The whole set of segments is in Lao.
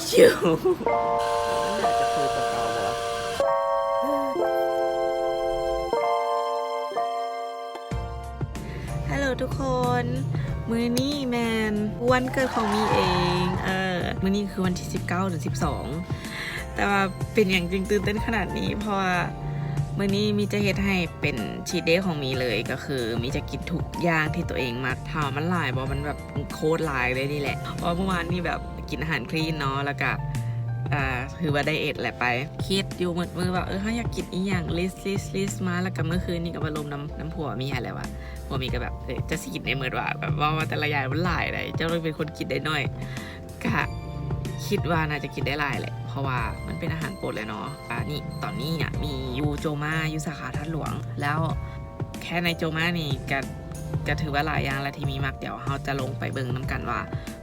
Thank you. ມັນໜ້າຈະຄືຕົວເກົ່າບໍ່ວະ? ຮັລໂຫຼທຸກຄົນ, ມື້ນີ້ແມ່ນວັນເກີດຂອງມີເອງ. ເອີ ມື້ນີ້ຄືວັນທີສິບເກົ້າເດືອນສິບສອງ ແຕ່ວ່າເປັນຫຍັງຈຶ່ງຕື່ນເຕັ້ນຂະໜາດນີ້? ເພາະວ່າມື້ນີ້ມີຈະເຮັດໃຫ້ເປັນ cheat day ຂອງມີເລີຍ, ກໍຄືມີຈະກິນທຸກຢ່າງທີ່ຕົວເອງມັກ. ຖາມວ່າມັນຫຼາຍບໍ່? ມັນແບບໂຄດຫຼາຍເລີຍນີ້ແຫຼະ, ເພາະວ່າເມື່ອວານນີ້ແບບ ກິນອາຫານ clean ເນາະ ແລ້ວກະ ອ່າ ຖືວ່າໄດເອດແຫຼະໄປ. ຄິດຢູ່ໝົດມື້ວ່າ ເອີ ເຮົາຢາກກິນອີ່ຫຍັງ list list list ມາ, ແລ້ວກະມື້ຄືນນີ້ກະມາລົມນຳ ນຳຜົວມີຫັ້ນແຫຼະວ່າ ຜົວມີກະແບບ ເອີ ຈະຊິກິນໄດ້ໝົດຫວາ ແບບເວົ້າມາແຕ່ລະຢ່າງມັນຫຼາຍໃດ໋ ເຈົ້າຕ້ອງເປັນຄົນກິນໄດ້ໜ້ອຍ. ກະຄິດວ່າໜ້າຈະກິນໄດ້ຫຼາຍແຫຼະ ເພາະວ່າມັນເປັນອາຫານໂປດແຫຼະເນາະ. ອາ ນີ້ ຕອນນີ້ນະ ມີຢູ່ໂຈມາ ຢູ່ສາຂາທາດຫຼວງ ແລ້ວ ແຄ່ໃນໂຈມານີ້ກະ ກະຖືວ່າຫຼາຍຢ່າງລະທີ່ມີມັກ. ດຽວເຮົາຈະລົງໄປເບິ່ງນຳກັນວ່າ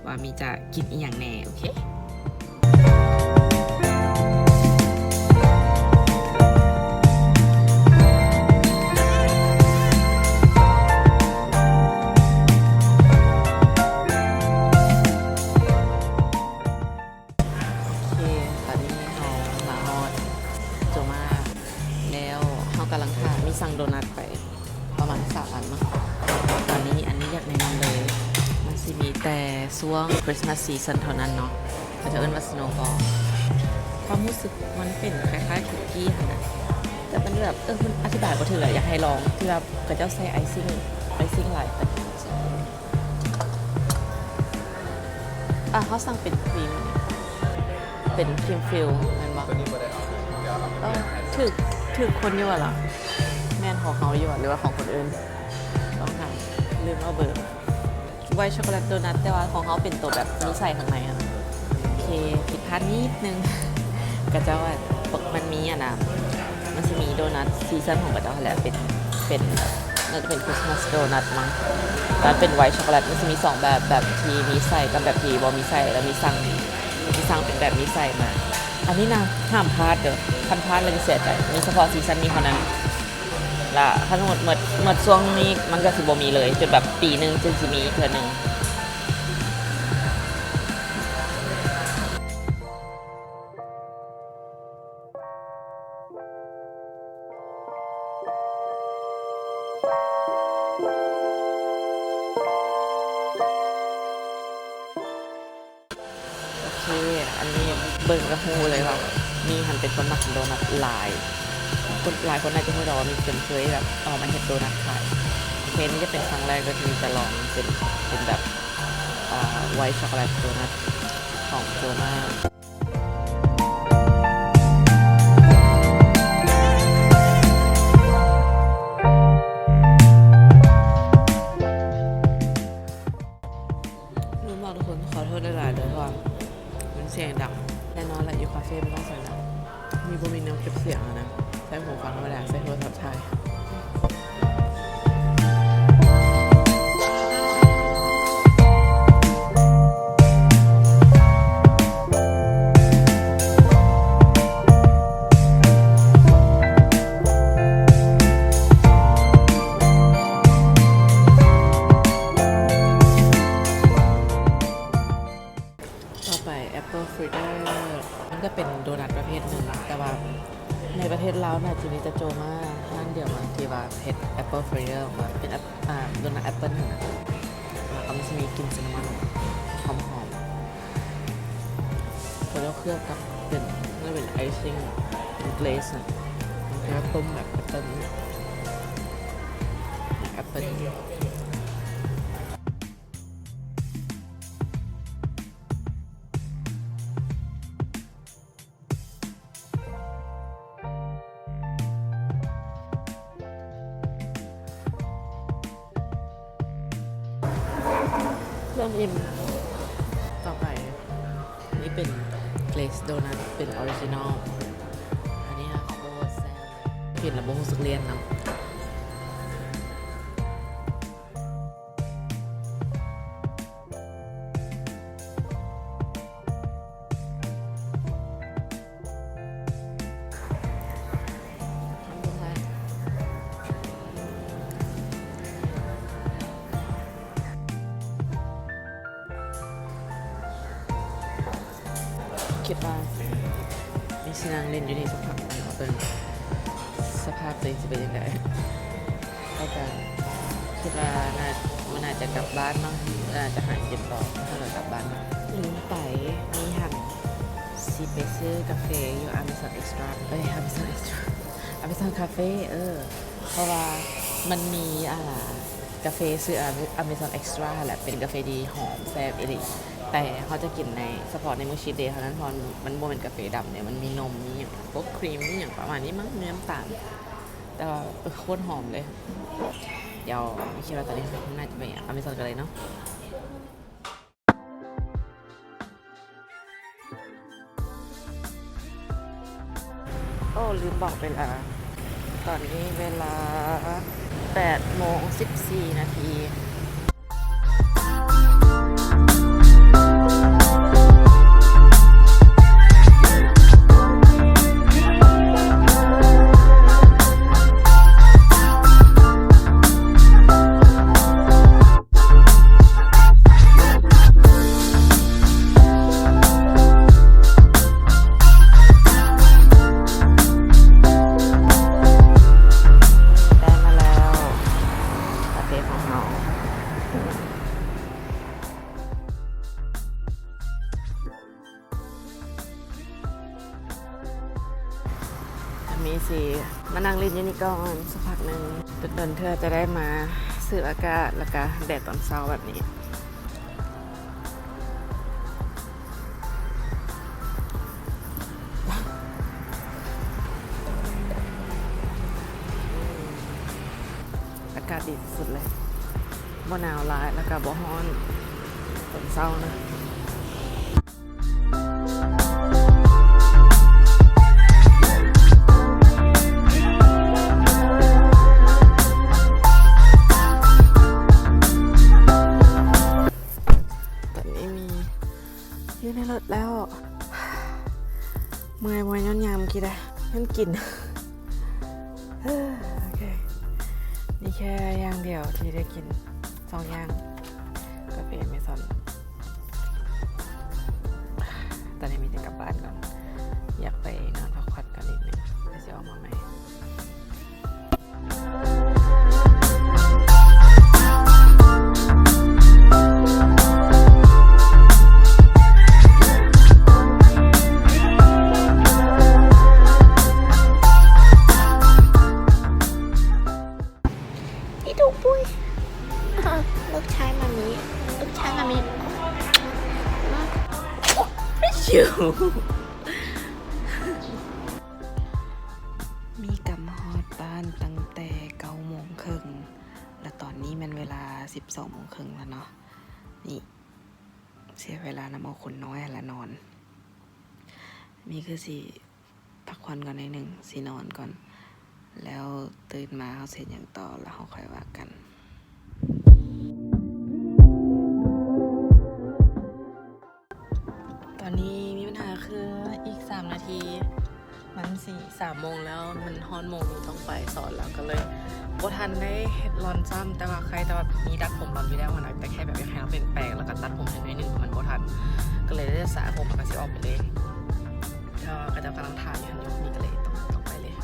ວ່າມີຈະກິນອີ່ຫຍັງແດ່. ໂອເຄ ໂອເຄ ຕອນນີ້ເຮົາມາຮອດໂຈມາແລ້ວ, ເຮົາກຳລັງຖ້າ ມີສັ່ງໂດນັດໄປປະມານສາມອັນເນາະ. ຕອນນີ້ອັນນີ້ຢາກແນະນຳເລີຍ, ມັນຊິມີແຕ່ຊ່ວງ Christmas season ເທົ່ານັ້ນເນາະ, ເຂົາເຈົ້າເອີ້ນວ່າ Snowball. ຄວາມຮູ້ສຶກມັນເປັນຄ້າຍໆຄຸກກີ້ຫັ້ນນະ, ແຕ່ມັນແບບ ເອີ ມັນອະທິບາຍບໍ່ຖືກອະ, ຢາກໃຫ້ລອງ. ທີ່ວ່າເຂົາເຈົ້າໃສ່ໄອຊິງ ໄອຊິງຫຼາຍປານນີ້. ອ່ະ ເຮົາສັ່ງເປັນຄຣີມ ເປັນຄຣີມຟິລແມ່ນບໍ່? ເອີ ຖືກ ຖືກຄົນຢູ່ຫວາລະ? ແມ່ນຂອງເຮົາຢູ່ຫວາ ຫຼືວ່າຂອງຄົນອື່ນ? ຕ້ອງຖາມ, ລືມເອົາເບີ. ໄວຊັອກໂກແລັດໂດນັດ ແຕ່ວ່າຂອງເຮົາເປັນໂຕແບບມີໄສ້ຂ້າງໃນຫັ້ນນະ. ໂອເຄ ຜິດພາດນິດໜຶ່ງ. ເຂົາເຈົ້າວ່າ ມັນມີອັນນະ ມັນຊິມີໂດນັດຊີຊັນຂອງເຂົາເຈົ້າຫັ້ນແຫຼະ ເປັນ ເປັນ ໜ້າຈະເປັນຄຣິສມາສໂດນັດມັ້ງ, ແລ້ວເປັນໄວຊັອກໂກແລັດ. ມັນຊິມີສອງແບບ, ແບບທີ່ມີໄສ້ກັບແບບທີ່ບໍ່ມີໄສ້, ແລ້ວມີສັ່ງ ມີສັ່ງເປັນແບບມີໄສ້ມາ. ອັນນີ້ນະ ຫ້າມພາດເດີ້, ຄັນພາດແລ້ວຈະເສຍໃຈ. ມີສະເພາະຊີຊັນນີ້ເທົ່ານັ້ນ. ລະຄັນສົມມຸດໝົດ ໝົດຊ່ວງນີ້ ມັນກະຊິບໍ່ມີເລີຍ ຈົນແບບປີໜຶ່ງຈຶ່ງຊິມີເທື່ອໜຶ່ງ. ໂອເຄ ອັນນີ້ເບິ່ງກະຮູ້ເລີຍວ່າມີຫັ້ນເປັນຄົນມັກກິນໂດນັດຫຼາຍ. ຄົນ ຫຼາຍຄົນໜ້າຈະຮູ້ດອກວ່າມີເພິ່ນເຄີຍແບບເອົາມາເຮັດໂດນັດຂາຍ. ໂອເຄ ນີ້ຈະເປັນຄັ້ງແລກເລີຍທີ່ຈະລອງເປັນ ເປັນແບບ ອ່າ ໄວຊັອກໂກແລັດໂດນັດຂອງໂຈມາ. ລືມບອກທຸກຄົນ ຂໍໂທດຫຼາຍໆເດີ້ ເພາະວ່າມັນສຽງດັງ. ແນ່ນອນລະ ຢູ່ຄາເຟມັນຕ້ອງສຽງດັງ, ມີ ບໍ່ມີແນວເກັບສຽງຫັ້ນນະ, ໃສ່ຫູຟັງທຳມະດາ ໃສ່ໂທລະສັບຖ່າຍ. ຕໍ່ໄປ ແອັບເປິ້ນຟຣີດເຕີ ມັນກະເປັນໂດນັດປະເພດໜຶ່ງ, ແຕ່ວ່າໃນປະເທດລາວໜ້າຈະມີແຕ່ໂຈມາຮ້ານດຽວມັ້ງ ທີ່ວ່າເຮັດແອັບເປິ້ນຟຣີດເຕີອອກມາ ເປັນແອັບ ອ່າ ໂດນັດແອັບເປິ້ນຫັ້ນນະ. ແລ້ວກະມັນຊິມີກິ່ນຊິນນາມອນຫອມໆ, ເຂົາຈະເຄືອບກັບເປັນ ໜ້າເປັນໄອຊິງ ເປັນເກລສນະ, ແລ້ວຕົ້ມແບບແອັບເປິ້ນ ແອັບເປິ້ນ. ເລີ່ມອີ່ມ. ຕໍ່ໄປ ນີ້ເປັນເກລສໂດນັດ ເປັນອໍຣິຈິນໍ. ອັນນີ້ນະ ໂຄດແຊບເລີຍ, ກິນແລ້ວບໍ່ຮູ້ສຶກລ້ຽນນຳ. ຄຳສຸດທ້າຍ. ໂອ ຄິດວ່າ ນີ້ຊິນັ່ງຫຼິ້ນຢູ່ນີ້ສັກພັກໜຶ່ງ ເບິ່ງສະພາບຕົວເອງຊິເປັນຈັ່ງໃດ. ແລ້ວກະຄິດວ່າໜ້າ ມັນໜ້າຈະກັບບ້ານເນາະ, ໜ້າຈະຫາກິນຕໍ່ ແລ້ວກະກັບບ້ານເນາະ. ລືມໄປ, ມີຫັ້ນ ຊິໄປຊື້ກາເຟຢູ່ Amazon Extra ເອີຍ Amazon Extra Amazon Cafe ເອີ ເພາະວ່າມັນມີ ອ່າ ກາເຟຊື່ Amazon Extra ຫັ້ນແຫຼະ ເປັນກາເຟທີ່ຫອມແຊບອີ່ຫຼີ, ແຕ່ເຮົາຈະກິນໃນ ສະເພາະໃນມື້ cheat day ເທົ່ານັ້ນ ເພາະມັນ ມັນບໍ່ແມ່ນກາເຟດຳເດ້, ມັນມີນົມ ມີຫຍັງ ພວກຄຣີມ ມີຫຍັງປະມານນີ້ມັ້ງ ມີນ້ຳຕານ, ແຕ່ວ່າ ເອີ ໂຄດຫອມເລີຍ. ດຽວ ຄິດວ່າຕອນນີ້ເຮົາໜ້າຈະໄປ Amazon ກັນເລີຍເນາະ. ໂອ້ ລືມບອກເວລາ, ຕອນນີ້ເວລາແປດໂມງສິບສີ່ນາທີ. ໄດ້ມາແລ້ວ ກາເຟຂອງເຮົາ. ອັນນີ້ຊິມານັ່ງຫຼິ້ນຢູ່ນີ້ກ່ອນສັກພັກໜຶ່ງ, ດົນໆເທື່ອຈະໄດ້ມາສູດອາກາດ ແລ້ວກະແດດຕອນເຊົ້າແບບນີ້. ອາກາດດີສຸດໆເລີຍ, ບໍ່ໜາວຫຼາຍ ແລ້ວກະບໍ່ຮ້ອນຕອນເຊົ້ານະ. ຕອນນີ້ມີຢູ່ໃນລົດແລ້ວ. ເມື່ອຍບໍ່ແມ່ນຍ້ອນຍ່າງເມື່ອກີ້ໃດ໋ ຍ້ອນກິນ. ໂອເຄ ນີ້ແຄ່ຢ່າງດຽວທີ່ໄດ້ກິນ ສອງຢ່າງ ກາເຟ Amazon. ຕອນນີ້ມີແຕ່ກັບບ້ານກ່ອນ, ຢາກໄປນອນພັກຜ່ອນກ່ອນນິດໜຶ່ງ ແລ້ວຊິອອກມາໃໝ່. ອີ່ດູກປຸ້ຍ ລູກຊາຍມາມີ ລູກຊາຍມາມີ ມີກຳຮອດບ້ານຕັ້ງແຕ່ເກົ້າໂມງເຄິ່ງ ແລະ ຕອນນີ້ແມ່ນເວລາສິບສອງໂມງເຄິ່ງແລ້ວເນາະ. ນີ້ ເສຍເວລານຳເອົາຄົນນ້ອຍຫັ້ນລະນອນ. ມີຄືຊິພັກຜ່ອນກ່ອນໜ້ອຍໜຶ່ງ, ຊິນອນກ່ອນ ແລ້ວຕື່ນມາເຮົາຊິເຮັດຫຍັງຕໍ່ ແລ້ວເຮົາຄ່ອຍວ່າກັນ. ຕອນນີ້ມີບັນຫາຄືອີກສາມນາທີ ມັນຊິສາມໂມງແລ້ວ, ມັນຮອດໂມງນີ້ຕ້ອງໄປສອນແລ້ວ ກໍເລີຍບໍ່ທັນໄດ້ເຮັດລອນຊ້ຳ, ແຕ່ວ່າໃຄ່ແຕ່ວ່າມີດັດຜົມລອນຢູ່ແລ້ວຫັ້ນນະ, ແຕ່ແຄ່ແບບຢາກໃຫ້ມັນເປັນແປງ ແລ້ວກໍຕັດຜົມໃຫ້ໜ້ອຍໜຶ່ງ ເພາະມັນບໍ່ທັນ, ກໍເລີຍໄດ້ສະຜົມ ແລ້ວກໍຊິອອກໄປເລີຍ. ແຕ່ວ່າເຂົາເຈົ້າກຳລັງຖ້າຢູ່ຫັ້ນຢູ່, ນີ້ກໍເລີຍຕ້ອງ ຕ້ອງໄປເລີຍ. ໂ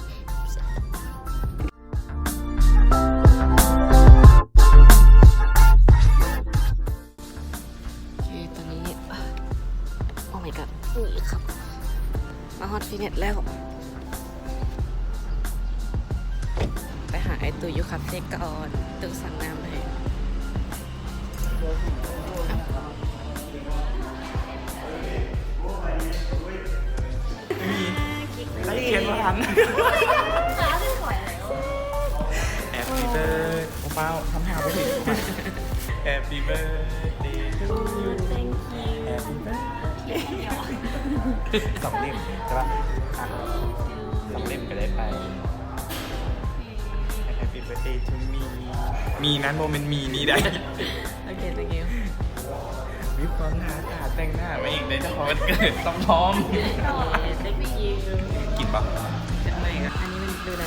ອເຄ ຕອນນີ້ Oh my god ນີ້ຄັບ ມາຮອດຟິດເນັດແລ້ວ. ໄປຫາອ້າຍຕູ້ຢູ່ຄາເຟກ່ອນ, ຕູ້ສັ່ງນ້ຳໃຫ້. ອັນນີ້ຂຽນບໍ່ທັນ. Happy birthday ໂອ້ ຟ້າວ ທຳທ່າບໍ່ຖືກ. Happy birthday to you. Thank you. Happy birthday. ສອງເຫຼັ້ມ ແຕ່ວ່າ ອ່ະ ສອງເຫຼັ້ມກໍໄດ້ໄປ. Happy birthday to me. ມີນັ້ນບໍ່ແມ່ນມີນີ້ໃດ. ໂອເຄ thank you. ມີຄວາມທາ ທາແຕ່ງໜ້າມາອີກໃດ໋ ເຈົ້າຂອງວັນເກີດຕ້ອງພ້ອມ. ໂອເຄ thank you. ກິນບໍ່? ຈັກໜ້ອຍ. ອັນນີ້ມັນດູແລ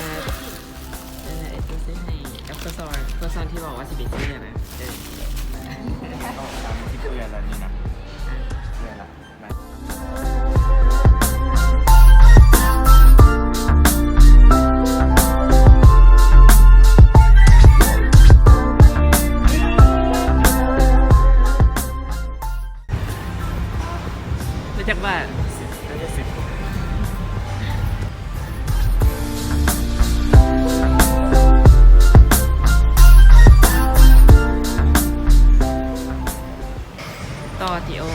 ເອີ ໄອ້ຕູ້ຊື້ໃຫ້ກັບຄົວຊອນ ຄົວຊອນທີ່ບອກວ່າຊິໄປຊື້ນະ. ເອີ ຕ້ອງຕາມທີ່ເພື່ອນລະນີ້ນະ ເພື່ອນລະ. ມາ ຈັກບາດ? ໜ້າຈະສິບ. ຕໍ່ ທີໂອ.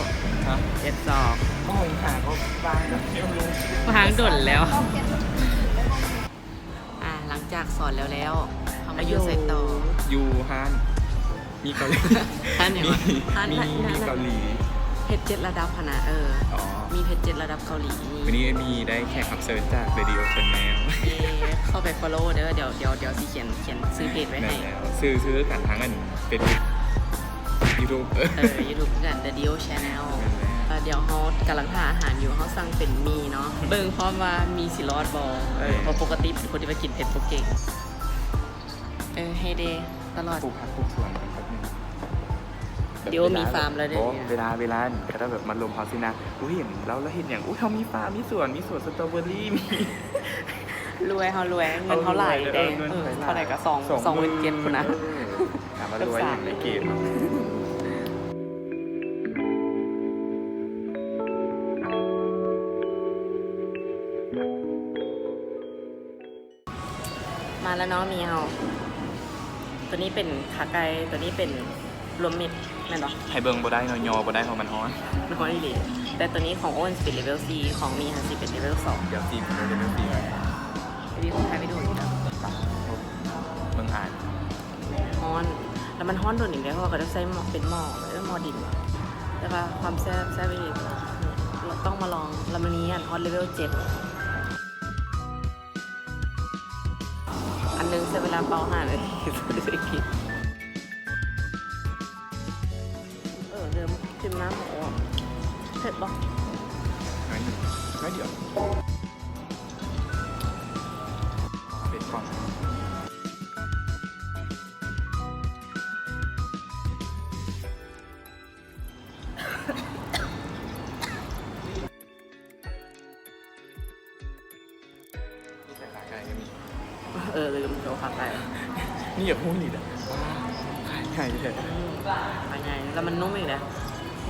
ຮະ? ເຈັດສອງ. ໂອ້ຍ ຫາກໍວາງແລ້ວ ວາງດົນແລ້ວ. ອ່າ ຫຼັງຈາກສອນແລ້ວແລ້ວ ເຮົາມາຢູ່ໃສຕໍ່? ຢູ່ຮ້ານ ມີເກົາຫຼີ ຮ້ານຫຍັງວະ? ມີ ຮ້ານ ມີ ມີເກົາຫຼີ ເຮັດເຈັດລະດັບຫັ້ນນະ. ເອີ ອໍ ມີເຮັດເຈັດລະດັບເກົາຫຼີ. ມື້ນີ້ມີໄດ້ແຂກຮັບເຊີນຈາກ Radio Channel ເອີ ເຂົ້າໄປ follow ເດີ. ດຽວ ດຽວ ດຽວຊິຂຽນ ຂຽນຊື່ເພຈໄວ້ໃຫ້. ແມ່ນແລ້ວ ຊື່ ຊື່ຄືກັນທາງອັນ Facebook YouTube ເອີ YouTube ຄືກັນ The Dio Channel. ແມ່ນແລ້ວ ເອີ ດຽວເຮົາກຳລັງຖ້າອາຫານຢູ່ ເຮົາສັ່ງເປັນໝີ່ເນາະ ເບິ່ງພ້ອມວ່າໝີ່ຊິລອດບໍ່. ເອີ ແມ່ນ ເພາະປົກກະຕິເປັນຄົນທີ່ວ່າກິນເຜັດບໍ່ເກັ່ງ. ເອີ ເຮເດຕະຫຼອດ ປູກຜັກປູກສວນກັນແປັບໜຶ່ງ. ເດໂອມີຟາມແລ້ວເດ້. ບໍ່ ເວລາ ເວລາເຂົາເຈົ້າແບບມາລົມເຮົາຊີ້ນະ ອຸ້ຍ ເຫັນລາວ ລາວເຮັດຫຍັງ? ອຸ້ຍ ເຮົາມີຟາມ ມີສວນ ມີສວນສະຕໍເບີຣີ ມີ ລວຍ ເຮົາລວຍ ເງິນເຮົາຫຼາຍເດ້. ເອີ ເທົ່າໃດກໍສອງ ສອງໝື່ນເຈັດພຸ້ນນະ. ເອີ ຖາມວ່າລວຍຫຍັງໃນເກມ. ມາແລ້ວເນາະ ໝີ່ເຮົາ. ຕົວນີ້ເປັນຂາໄກ່ ຕົວນີ້ເປັນລວມມິດ ແມ່ນບໍ່? ໃຫ້ເບິ່ງບໍ່ໄດ້ເນາະ ຍໍບໍ່ໄດ້ ເພາະມັນຮ້ອນ. ມັນຮ້ອນອີ່ຫຼີ. ແຕ່ຕົວນີ້ຂອງໂອ້ນຊິເປັນເລເວວສີ່ ຂອງໝີ່ຫັ້ນຊິເປັນເລເວວສອງ. ດຽວຊິເປັນເລເວວສີ່ ໄປ ຖ່າຍວິດີໂອຢູ່ນະ. ເບິ່ງອາຍ ຮ້ອນ ແລ້ວມັນຮ້ອນໂດນອີກແລ້ວ ເພາະວ່າເຂົາເຈົ້າໃຊ້ໝໍ້ ເປັນໝໍ້ ເອີ ໝໍ້ດິນ. ແຕ່ວ່າຄວາມແຊບ ແຊບອີ່ຫຼີ ຕ້ອງມາລອງ. ແລ້ວມື້ນີ້ອັນຮອດເລເວວເຈັດ ອັນໜຶ່ງໃຊ້ເວລາເປົ່າຫ້ານາທີ ເອີ ເລີ່ມກິນນ້ຳ. ໂອ້ ເຜັດບໍ່? ໜ້ອຍໜຶ່ງ ໜ້ອຍດຽວ. ເຜັດກ່ອນ. ມີແຕ່ຂາໄກ່ກໍມີ. ເອີ ລືມໂຊຂາໄກ່. ນີ້ຢາກຮູ້ອີ່ຫຼີນະ ຂາໃຫຍ່ແທ້. ອືມ ຂາໃຫຍ່ ແລ້ວມັນນຸ້ມອີກນະ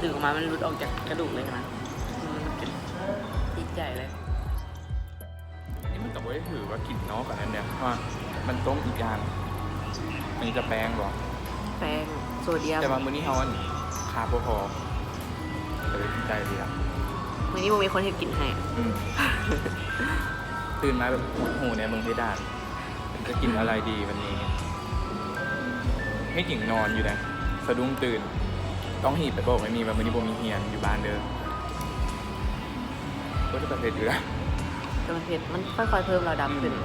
ດຶງອອກມາມັນຫຼຸດອອກຈາກກະດູກເລີຍນະ. ອືມ ຕິດໃຈເລີຍ. ນີ້ມັນກໍບໍ່ໄດ້ຖືວ່າກິນນອກອັນນັ້ນເດ້ ເພາະວ່າມັນຕົ້ມອີກຢ່າງ. ອັນນີ້ຈະແປ້ງບໍ່? ແປ້ງ ໂຊດຽມ. ແຕ່ວ່າມື້ນີ້ເຮົາອັນ ຄາບບໍ່ພໍ ກໍເລີຍດີໃຈດີລະ. ມື້ນີ້ບໍ່ມີຄົນເຮັດກິນໃຫ້. ອືມ ຕື່ນມາແບບຫດຫູ່ແດ່ ເບິ່ງເພດານ. ຈະກິນອະໄລດີວັນນີ້? ເຮັດຫຍັງນອນຢູ່ໃດ໋ ສະດຸ້ງຕື່ນ ຕ້ອງຮີບໄປບອກແມ່ໝີ່ວ່າມື້ນີ້ບໍ່ມີຮຽນ ຢູ່ບ້ານເດີ. ໂອ້ຍ ແຕ່ເຜັດຢູ່ນະ ແຕ່ມັນເຜັດ ມັນຄ່ອຍໆເພີ່ມລະດັບຂຶ້ນ. ອືມ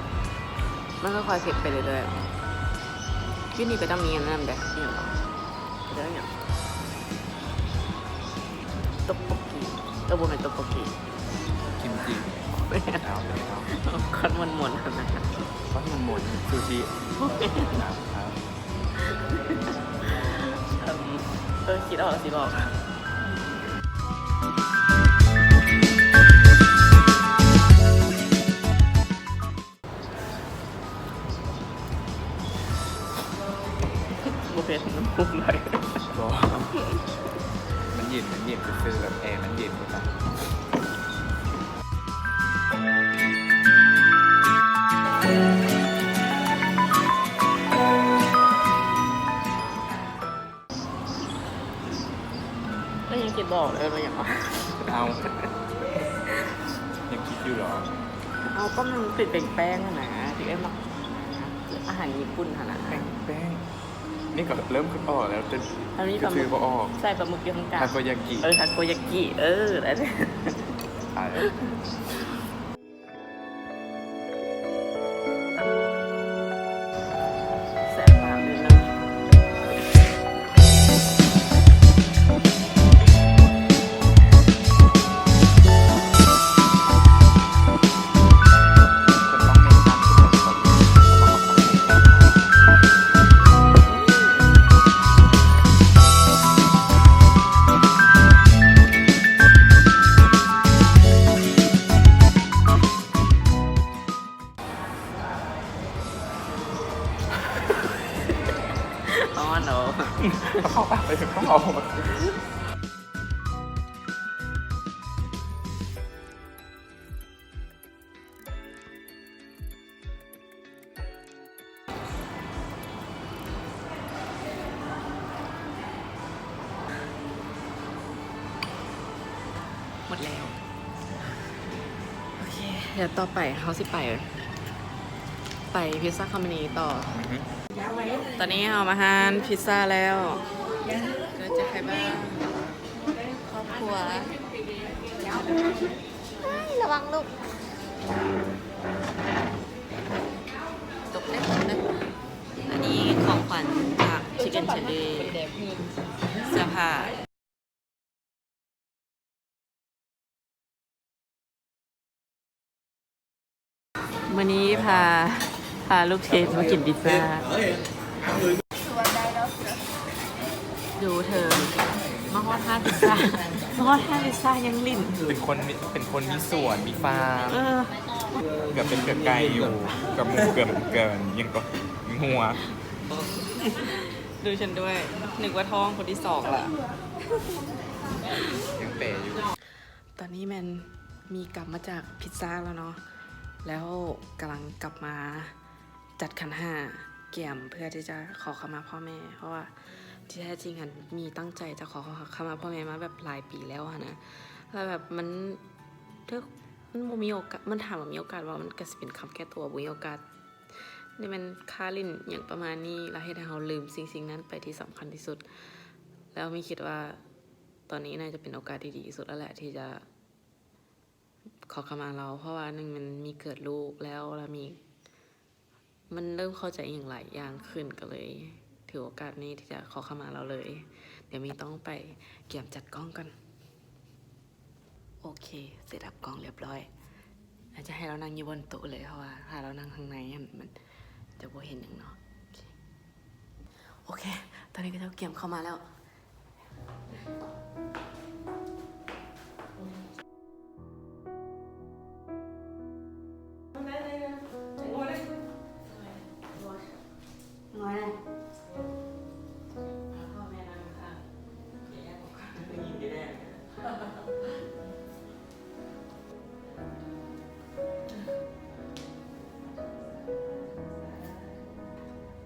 ມັນຄ່ອຍໆເຜັດໄປເລື້ອຍໆ. ຢູ່ນີ້ກໍຕ້ອງມີອັນນັ້ນເດ້ ອີຫຍັງວະ? ເອີ້ນຫຍັງ? ຕັອກໂບກີ. ເອີ ບໍ່ແມ່ນຕັອກໂບກີ ກິມຈິ. ແມ່ນ ເອົາ ເອົາ ຄວາມມ່ວນໆຫັ້ນນະ ຄວາມມ່ວນໆ ຊູຊິ. ເອີ ຄິດອອກ ຄິດອອກ. ບໍ່ເຜັດ ນ້ຳຄຸກໄດ້. ບໍ່ ມັນເຢັນ ມັນເຢັນຊື່ໆ ແບບແອມັນເຢັນ. ກໍຍັງຄິດບໍ່ອອກເລີຍວ່າຫຍັງວະ. ເອົາ ຍັງຄິດຢູ່ເຫລອ? ເອົາ ກໍມັນເປັນແປ້ງໆຫັ້ນນະ ທີ່ເອີ້ນວ່າອາຫານຍີ່ປຸ່ນຫັ້ນນະ. ແປ້ງໆ ນີ້ກໍເລີ່ມຄິດອອກແລ້ວ ແຕ່ ອັນນີ້ ຄື ປາໝຶກ ຊື່ບໍ່ອອກ. ໃສ່ປາໝຶກຢູ່ຂ້າງກາງ. ທາໂກຍາກິ. ເອີ ທາໂກຍາກິ ເອີ ນັ້ນ. ຕາຍແລ້ວ. ແສບປາກເລີຍນະ. ຮ້ອນເນາະ ເຂົ້າປາກໄປເຂົ້າ. ເອົາ ເອົາ ເອົາ. ໝົດແລ້ວ. ໂອເຄ ດຽວຕໍ່ໄປເຮົາຊິໄປ ໄປພິຊຊາຄອມພານີຕໍ່. ອືຮຶ ຕອນນີ້ເຮົາມາຮ້ານພິຊຊາແລ້ວ ກໍຈະໃຫ້ເບິ່ງຄອບຄົວ. ລະວັງລູກ ຕົກເລັກນ້ອຍ. ອັນນີ້ຂອງຂວັນຈາກ Chicken Cherry ເສື້ອຜ້າ. ມື້ນີ້ພາ ພາລູກເຊຟມາກິນພິຊຊາ. ຢູ່ເທີງ ມາຮອດຮ້ານພິຊຊາ ມາຮອດຮ້ານພິຊຊາຍັງຫຼິ້ນ. ເປັນຄົນ ເປັນຄົນມີສວນ ມີຟາມ. ເອີ ເກືອບເປັນເກືອບໄກ່ຢູ່ ເກືອບໝູ ເກືອບ ເກືອບຫຍັງກໍ ງົວ. ດູສັນດ້ວຍ ນຶກວ່າທ້ອງຄົນທີສອງລະ ຍັງເປຢູ່. ຕອນນີ້ແມ່ນມີກັບມາຈາກພິຊຊາແລ້ວເນາະ ແລ້ວກຳລັງກັບມາຈັດຂັນຫ້າ ກຽມເພື່ອທີ່ຈະຂໍຂະມາພໍ່ແມ່ ເພາະວ່າທີ່ແທ້ຈິງຫັ້ນມີຕັ້ງໃຈຈະຂໍຂະມາພໍ່ແມ່ມາແບບຫຼາຍປີແລ້ວຫັ້ນນະ ແລ້ວແບບມັນ ມັນບໍ່ມີໂອກາດ ມັນຖາມວ່າມີໂອກາດບໍ່ ມັນກະຊິເປັນຄຳແກ້ໂຕວ່າບໍ່ມີໂອກາດ. ນີ້ແມ່ນຄ່າຫຼິ້ນຫຍັງປະມານນີ້ ແລ້ວເຮັດໃຫ້ເຮົາລືມສິ່ງໆນັ້ນໄປທີ່ສຳຄັນທີ່ສຸດ ແລ້ວມີຄິດວ່າ ຕອນນີ້ໜ້າຈະເປັນໂອກາດທີ່ດີທີ່ສຸດແລ້ວແຫຼະ ທີ່ຈະຂໍຂະມາລາວ ເພາະວ່າໜຶ່ງມັນມີເກີດລູກແລ້ວ ລະມີ ມັນເລີ່ມເຂົ້າໃຈອີ່ຫຍັງຫຼາຍຢ່າງຂຶ້ນ ກໍເລີຍຖືໂອກາດນີ້ທີ່ຈະຂໍຂະມາລາວເລີຍ. ດຽວມີຕ້ອງໄປກຽມຈັດກ້ອງກ່ອນ. ໂອເຄ ເຊັດອັບກ້ອງລຽບຮ້ອຍ ອາດຈະໃຫ້ລາວນັ່ງຢູ່ບົນໂຕະເລີຍ ເພາະວ່າຖ້າລາວນັ່ງທາງໃນຫັ້ນ ມັນຈະບໍ່ເຫັນຫຍັງເນາະ. ໂອເຄ ຕອນນີ້ເຂົາເຈົ້າກຽມເຂົ້າມາແລ້ວ.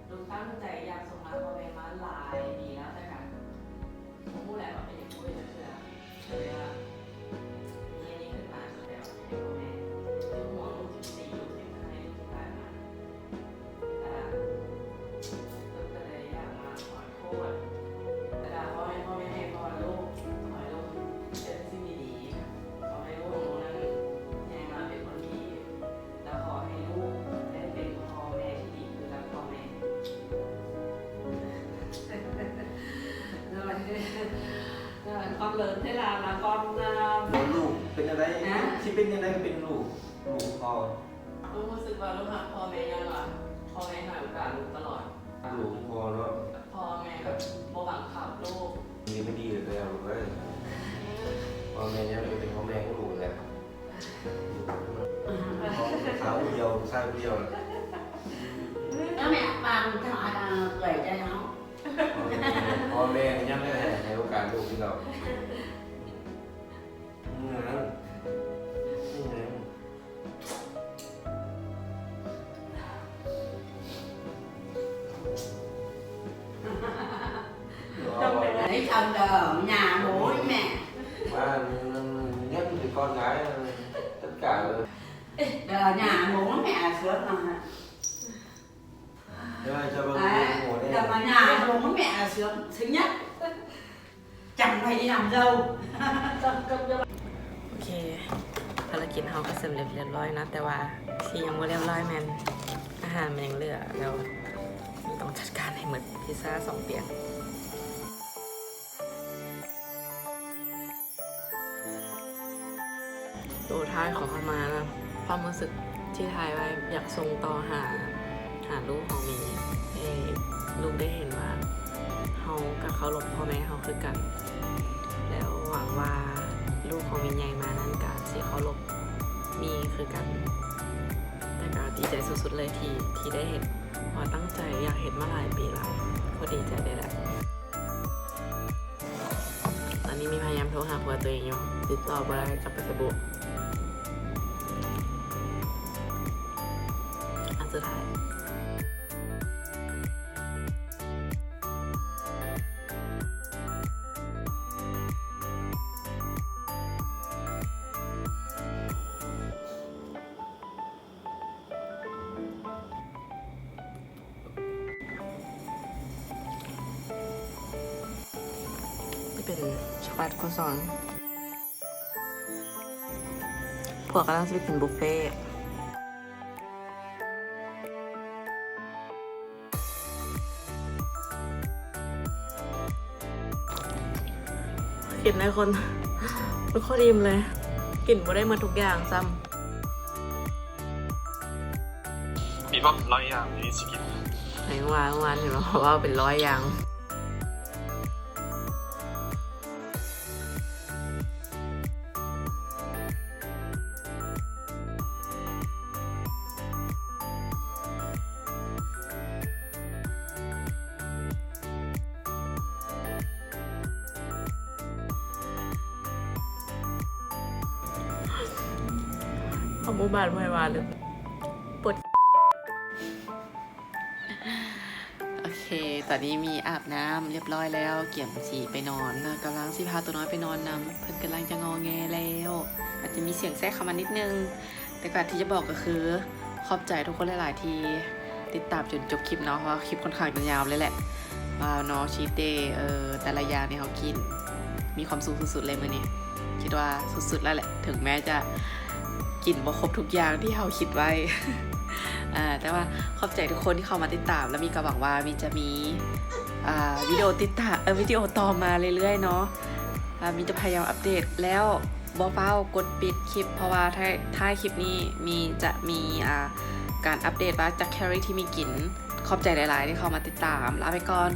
ລູກຕັ້ງໃຈຢາກສົ່ງລາພໍ່ແມ່ມາຫຼາຍປີແລ້ວ ແຕ່ກະບໍ່ຮູ້ແຫຼະວ່າເປັນຫຍັງບໍ່ເຮັດຈັກເທື່ອ ກໍເລີຍວ່າມີອັນນີ້ຂຶ້ນມາ ແບບໃຫ້ພໍ່ແມ່ເປັນຫ່ວງລູກ ຊິບໍ່ຕີລູກ ຊິບໍ່ໃຫ້ລູກ ຊິຕາຍມາ ແຕ່ວ່າເພິ່ນກໍເລີຍຢາກມາຂໍໂທດ ແລ້ວກະຂໍໃຫ້ພໍ່ແມ່ໃຫ້ພອນລູກ ຂໍໃຫ້ລູກເຈີແຕ່ສິ່ງດີໆ ຂໍໃຫ້ລູກຂອງລູກນັ້ນໃຫຍ່ມາເປັນຄົນດີ ແລ້ວຂໍໃຫ້ລູກໄດ້ເປັນພໍ່ແມ່ທີ່ດີຄືກັບພໍ່ແມ່. ຄວາມເລີນເວລາລະກ່ອນນະ ລູກເປັນຈັ່ງໃດ ຊິເປັນຈັ່ງໃດເປັນລູກ ລູກພໍ່. ລູກຮູ້ສຶກວ່າລູກຮັກພໍ່ແມ່ ຍ້ອນວ່າພໍ່ແມ່ໃຫ້ໂອກາດລູກຕະຫຼອດ. ລູກພໍ່ເນາະ ພໍ່ແມ່ແບບບໍ່ບັງຄັບລູກ. ດີບໍ່ດີແລ້ວລູກເອີຍ ພໍ່ແມ່ຍັງເປັນພໍ່ແມ່ຂອງລູກແຫຼະ. ສາວຜູ້ດຽວ ຊາຍຜູ້ດຽວ ແລ້ວແມ່ບາງເທື່ອເອື້ອຍໃຈເຮົາ ພໍ່ແມ່ຍັງໄດ້ໃຫ້ໂອກາດລູກຄືເກົ່າ. Nãy giờ nhớ thì con gái tất cả rồi. Giờ nhà ngủ mẹ ở sướng mà. Đấy, giờ mà nhà ngủ mẹ ở sướng thứ nhất. Chẳng phải đi làm dâu. ໂອເຄ ພາລະກິດເຮົາກໍສຳເລັດລຽບຮ້ອຍເນາະ ແຕ່ວ່າທີ່ຍັງບໍ່ລຽບຮ້ອຍແມ່ນອາຫານມັນຍັງເຫຼືອ ແລ້ວຕ້ອງຈັດການໃຫ້ໝົດ ພິຊຊາສອງປ່ຽງ. ໂຕທ້າຍຂໍຂະມານະ ຄວາມຮູ້ສຶກທີ່ຖ່າຍໄວ້ ຢາກສົ່ງຕໍ່ຫາ ຫາລູກຂອງມີ ໃຫ້ລູກໄດ້ເຫັນວ່າເຮົາກໍເຄົາລົບພໍ່ແມ່ເຮົາຄືກັນ ແລ້ວຫວັງວ່າລູກຂອງມີໃຫຍ່ມານັ້ນກໍຊິເຄົາລົບມີຄືກັນ. ແຕ່ກໍດີໃຈສຸດໆເລີຍທີ່ ທີ່ໄດ້ເຮັດ ເພາະວ່າຕັ້ງໃຈຢາກເຮັດມາຫຼາຍປີແລ້ວ ກໍດີໃຈເລີຍແຫຼະ. ຕອນນີ້ມີພະຍາຍາມໂທຫາຜົວຕົວເອງຢູ່ ຕິດຕໍ່ບໍ່ໄດ້ ຈັກໄປໃສບຸ. ອັນສຸດທ້າຍ. ປັດຄົວຊອງ ພວກກຳລັງຊິໄປກິນບຸບເຟ. ກິນໄດ້ຄົນ ໂຄດອີ່ມເລີຍ ກິນບໍ່ໄດ້ໝົດທຸກຢ່າງຊ້ຳ. ມີບໍ່ຮ້ອຍຢ່າງທີ່ຊິກິນ? ໃນວານ ວານເຫັນວ່າເວົ້າເປັນຮ້ອຍຢ່າງ. ເອົາໝູ່ບ້ານບໍ່ໃຫ້ວ່າເລີຍ ປົດ. ໂອເຄ ຕອນນີ້ມີອາບນ້ຳຮຽບຮ້ອຍແລ້ວ ກຽມຊິໄປນອນ ກຳລັງຊິພາໂຕນ້ອຍໄປນອນນຳ ເພິ່ນກຳລັງຈະງໍແງແລ້ວ ອາດຈະມີສຽງແຊກເຂົ້າມານິດໜຶ່ງ ແຕ່ກະທີ່ຈະບອກກໍຄື ຂອບໃຈທຸກຄົນຫຼາຍໆທີ່ຕິດຕາມຈົນຈົບຄລິບເນາະ ເພາະວ່າຄລິບຂ້ອນຂ້າງຈະຍາວເລີຍແຫຼະ ວ່າເນາະ ຊີດເດ ເອີ ແຕ່ລະຢ່າງທີ່ເຮົາກິນ ມີຄວາມສຸກສຸດໆເລີຍມື້ນີ້ ຄິດວ່າສຸດໆແລ້ວແຫຼະ ເຖິງແມ້ຈະກິນບໍ່ຄົບທຸກຢ່າງທີ່ເຮົາຄິດໄວ້ ອາ ແຕ່ວ່າຂອບໃຈທຸກຄົນທີ່ເຂົ້າມາຕິດຕາມ ແລະ ມີກໍຫວັງວ່າມີຈະມີ ອາ ວິດີໂອຕິດຕາມ ເອີ ວິດີໂອຕໍ່ມາເລື້ອຍໆເນາະ ອາ ມີຈະພະຍາຍາມອັບເດດ ແລ້ວບໍ່ຟ້າວກົດປິດຄລິບ ເພາະວ່າທ້າຍ ທ້າຍຄລິບນີ້ມີ ຈະມີ ອາ ການອັບເດດວ່າຈັກແຄລໍຣີທີ່ມີກິນ. ຂອບໃຈຫຼາຍໆທີ່ເຂົ້າມາຕິດຕາມ ລາໄປກ່ອນ.